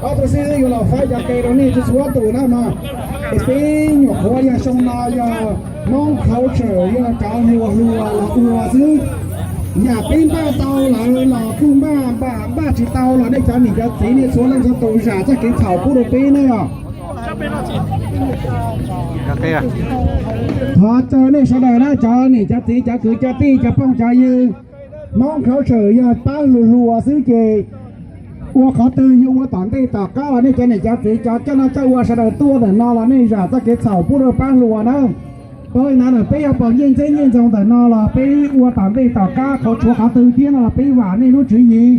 Ob tug xib hwb yuav los faib cov qe rau nej txhua txhua tus na mog. Es peb nyuam qhuav yog xyoo no yog Hmoob khauv tshawm yog cov hluas hluas los ua xwb. Yam peb npaj tau lawm los kuj npaj, npaj, npaj tsis tau los nej cov niam cov txiv nej txhua leej txhua tus zam txoj kev txhaum pub rau peb na yog. Thov caw nej sawv daws na, cov niam cov txiv cov kwv cov tij cov phooj cov ywg, Hmoob khauv tshawm yog pab hluas hluas xwb ces ua qhov twg yuav ua tom ntej tom qab los nej cov niam cov txiv cov coj noj coj ua sawv daws tuaj ntawm no los nej zam txoj kev txhaum pub rau pab hluas na. Tau li ntawd na peb yuav pom ncej ntxeeb ncej ntxoo ntawm no los peb ua tom ntej tom qab qhov tshuav qhov twg thiab no los peb vam nej lub tswv yim,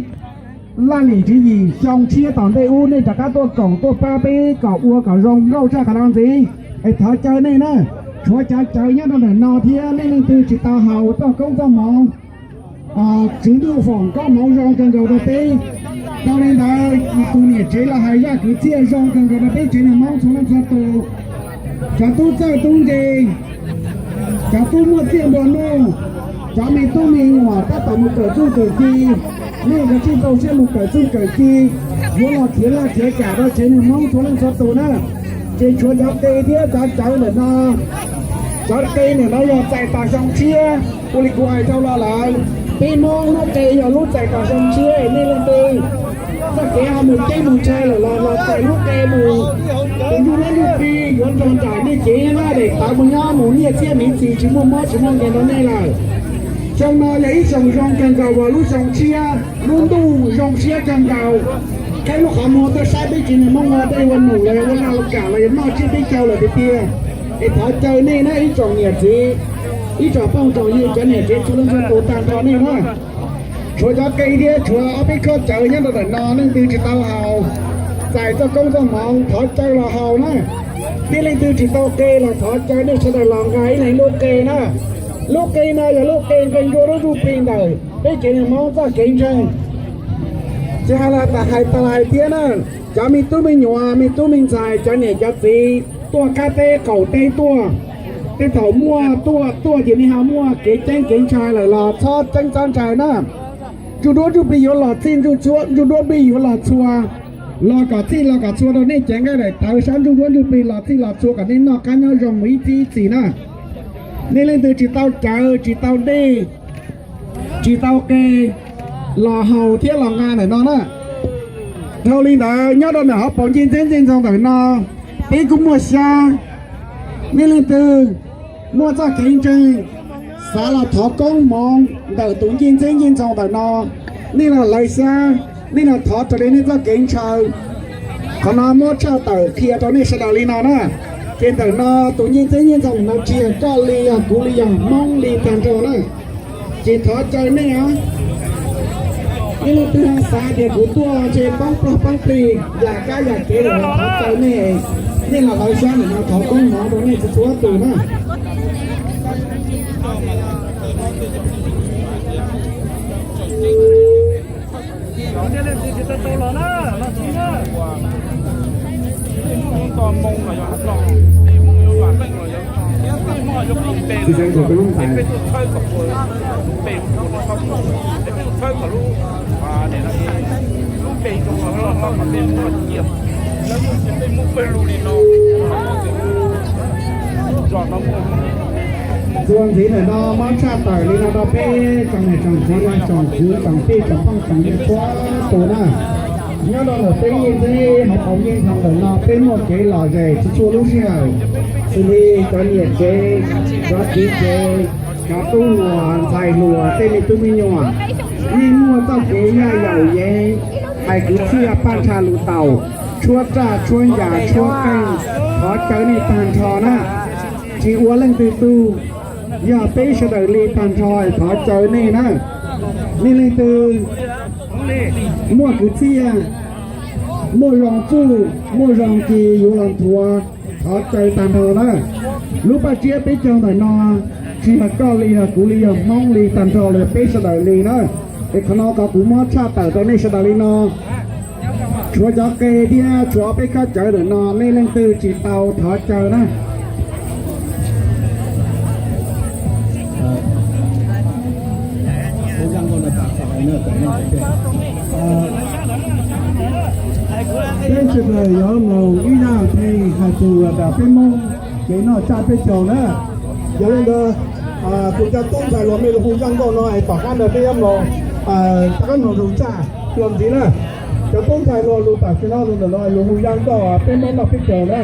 laj lim tswv yim xyoo tshiab tom ntej ub nej rov qab tuaj koom tuaj pab peb kom ua kom zoo nkauj tshaj qhov no ntxiv. Es thov caw nej na, tshuav cov cawv nyob rau ntawm no thiab nej leej twg tsis tau haus txoj koob txoj hmoov, Tswv Ntuj foom koob hmoov zoo kawg nkaus rau peb. Tau li ntawd tus niam tsev los hais zaj kwv txhiaj zoo kawg nkaus rau peb tsev neeg Hmoob txhua leej txhua tus. Cov tub txawj tub ntse, cov tub muaj txiaj nplua nuj, cov me tub me nyuam tab tom mus kawm txuj kawm ci, nej yuav tsum tau siab mus kawm txuj kawm ci, yuav los khiav laj khiav kam rau tsev neeg Hmoob txhua leej txhua tus na. Ces tshuav cov qe thiab cov cawv ntawm no, cov qe ntawm no yog txais tos xyoo tshiab, ua li kuv hais rau los lawm, peb Hmoob lub qe yog lub txais tos xyoo tshiab. Nej leej twg txoj kev ho mus teb mus tshais lawm los los txais lub qe mus, tus ntuj lub ntuj plig yuav nrog nraim nej cev nqaij daim tawv mus nyob mus nyiaj txiaj miv txwv tsis muaj mob tsis muaj nkeeg rau nej lawm. Xyoo no yog ib xyoos zoo kawg nkaus uas lub xyoo tshiab, lub ntuj zoo siab kawg nkaus. Qheb lub qhov muag tuaj saib peb tsev neeg Hmoob ua dej ua num los ua noj ua kam los yog noj tsiab peb caug lawm tiag tiag. Es thov caw nej na ib tsoom niam txiv, ib tsoom phooj tsoom ywg cov niam tsev txhua leej txhua tus tag nrho nej na. Tshuav cov qe thiab tshuav ob peb khob cawv nyob rau ntawm no, leej twg tsis tau haus, txais txoj koob txoj hmoov thov caw los haus na. Thiab leej twg tsis tau qe los thov caw nej sawv daws los nqa ib leeg lub qe na. Lub qe no yog lub qe nqe nruab lub ntsuj plig ntawm peb tsev neeg Hmoob txoj kev ntseeg. Ces hais los tas hais tas hais thiab na, cov me tub me nyuam me tub me ntxhais cov niam cov txiv tuaj qab teb qaum teb tuaj, tej thaum muaj tuaj tuaj ces nej ho muaj kev ceeb kev ntshai lawm los txhob ceeb txhob ntshai na. Ntsuj duab ntsuj plig yuav los txhij, ntsuj duab plig yuav los txhua, los kom txhij los kom txhua rau nej cev nqaij daim tawv sab ntsuj duab ntsuj plig los txhij los txhua kom nej noj qab nyob zoo mus ib txhis ib txhis na. Nej leej twg tsis tau cawv tsis tau dej tsis tau qe los haus thiab los nqa ntawm no na. Dhau li ntawd nyob rau ntawm hauv paus ncej ntxeeb ncej ntxoo ntawm no, peb kuj muaj xyab. Nej leej twg muaj txoj kev ntseeg xav los thov koob hmoov ntawm tus ncej ntxeeb ncej ntxoo ntawm no, nej los lawv xyab, nej los thov raws li nej txoj kev ntshaw. Qhov no muab tshaj tawm qhia rau nej sawv daws li no na. Ces ntawm no tus ncej ntxeeb ncej ntxoo no tsis yog koj li yog kuv li yog Hmoob li tag nrho na. Ces thov caw nej os, nej leej twg xav tias kuv tuaj ntshe poob plog poob plig yam kab yam kev lawm los thov caw nej, nej los lawv xyab ntawm no thov koob hmoov rau nej txhua txhua tus na. Tsis xeev kuv tus lub ntais. Txuas ntxiv ntawm no muab tshaj tawm li no rau peb tsoom niam tsoom txiv tsoom kwv tsoom tij tsoom phooj tsoom ywg txhua tus na. Nyob rau ntawm peb ncej ntxeeb hauv paus ncej ntxoo ntawm no peb muaj kev lom zem txhua txhua lub sij hawm. Xws li cov niam tsev, cov txiv tsev, cov tub hluas ntxhais hluas tej me tub me nyuam, nej muaj txoj kev yaj yaum yev, hais kwv txhiaj paj ntsha lus taum, tshuab raj tshuab ncas tshuab qeej, thov caw nej tag nrho na. Tsis ua leej twg tug, yog peb sawv daws li tag nrho thov caw nej na. Nej leej twg muaj kwv txhiaj, muaj zoo txuj, muaj zoo ci yuav los nthuav, thov caw tag nrho na. Lub paj tsiab peb caug ntawm no tsis yog koj li yog kuv li yog Hmoob li tag nrho li peb sawv daws li na. Es qhov no kom kuv muab tshaj tawm rau nej sawv daws li no. Tshuav cov qe thiab tshuav ob peb khob cawv ntawm no, nej leej twg tsis tau thov caw na. Peb sawv daws yuav mloog ib zaj phim hais txog peb Hmoob kev noj tsab peb caug na. Yog li ntawd, kuv cov tub ntxhais hluas mej lug hu zaj nkauj no es tom qab ntawd peb yuav mloog, tom qab mloog lug zaj los ntxiv na. Cov tub ntxhais hluas lug tam sim no lug ntawm no lug hu zaj nkauj peb Hmoob noj peb caug na.